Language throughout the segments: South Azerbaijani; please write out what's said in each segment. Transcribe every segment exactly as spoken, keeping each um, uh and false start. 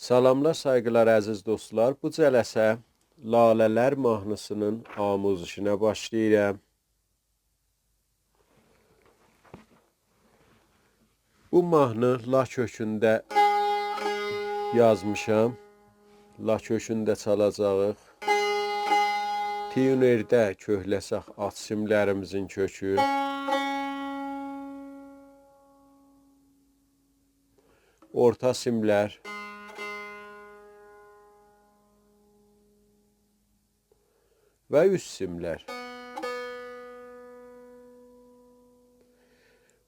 سلاملار، سایغیلار، عزیز دوستلار. بو جلسه لاله‌لر ماهنی‌سینین آموزشینه باشلاییرام. بو ماهنی لا کؤکونده یازمیشام. لا کؤکونده چالاجاغیق. تیونرده کؤکله‌سک آلت سیملریمیزین کؤکو. اورتا سیملر. و اوست سیملر.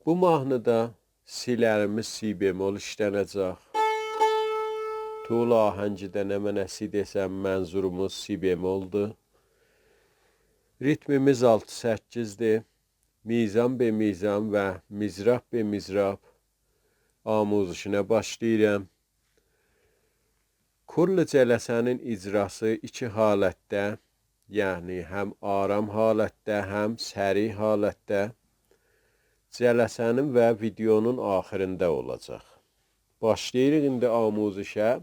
بو ماهنیدا سی‌لریمیز سی بمل ایشلنه‌جک. طول آهنگیده نمنه سی دئسم، منظوروموز سی بملدور. ریتمیمیز آلتی سککیزدیر. میزان به میزان و مضراب به مضراب آموزشینه باشلاییرام. کل جلسه‌نین اجراسی ایکی حالتده، یعنی هم آرام حالتده، هم سریع حالتده جلسه‌نین و ویدئونون آخیرینده اولاجاق. باشلاییریق ایندی آموزشه.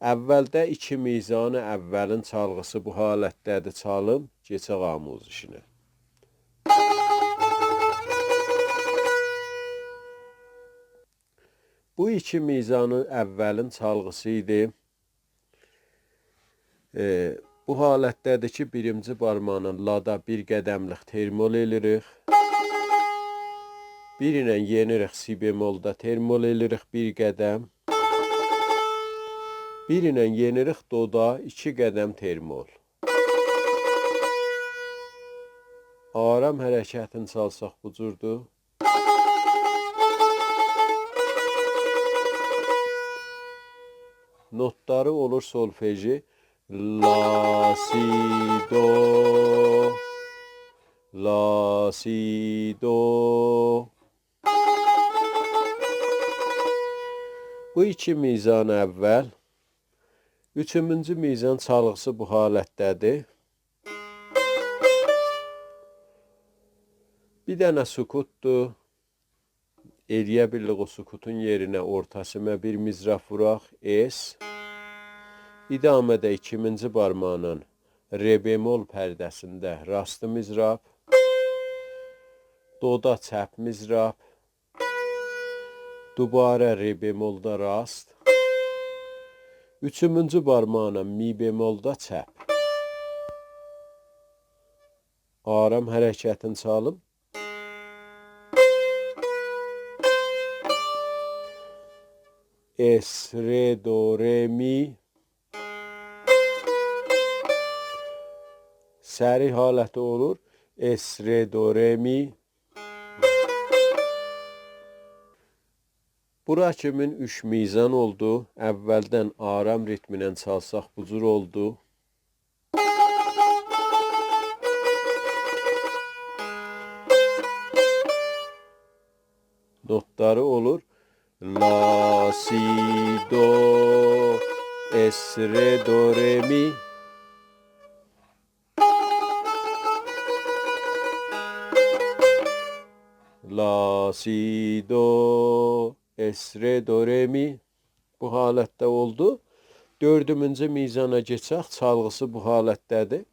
اولده ایکی میزان اولین چالغیسی بو حالتده‌دیر، چالیم، کئچک آموزشینه. بو ایکی میزان اولین چالغیسی ایدی. ائ، بو حالتده‌دیر کی، بیرینجی بارماغینان لادا بیر قدملیک ترمول ائله‌ییریک. بیر ایله یئنیریک سی بملدا، ترمول ائله‌ییریک بیر قدم. بیر ایله یئنیریک دودا، ایکی قدم ترمول. آرام حرکتینی چالساق بو جوردور. نوتلاری اولور سولفژی: لا، سی، دو، لا، سی، دو. بو ایکی میزان اول. اوچومونجو میزان چالغیسی بو حالتده‌دیر. بیر دنه سکوتدور. ائلیه بیلریک او سکوتون یئرینه اورتا سیمه بیر مضراب ووراق، اس. ادامه‌ده ایکیمینجی بارماغینان ر بمل پرده‌سینده راست مضراب، دودا چپ مضراب، دوباره ر بملدا راست، اوچومونجو بارماغینان می بملدا چپ. آرام حرکتینی چالیم. اس، ر، دو، ر، می. سریع حالتی اولور: اس، ر، دو، ر، می. بورا کیمین اوچ میزان اولدو. اولدن آرام ریتمینن چالساق بو جور اولدو. نوتلاری اولور: لا، سی، دو، اس، ر، دو، ر، می. لا، سی، دو، اس، ر، دو، ر، می. بو حالتده اولدو. دؤردومونجو میزانا کئچک، چالغیسی بو حالتده‌دیر.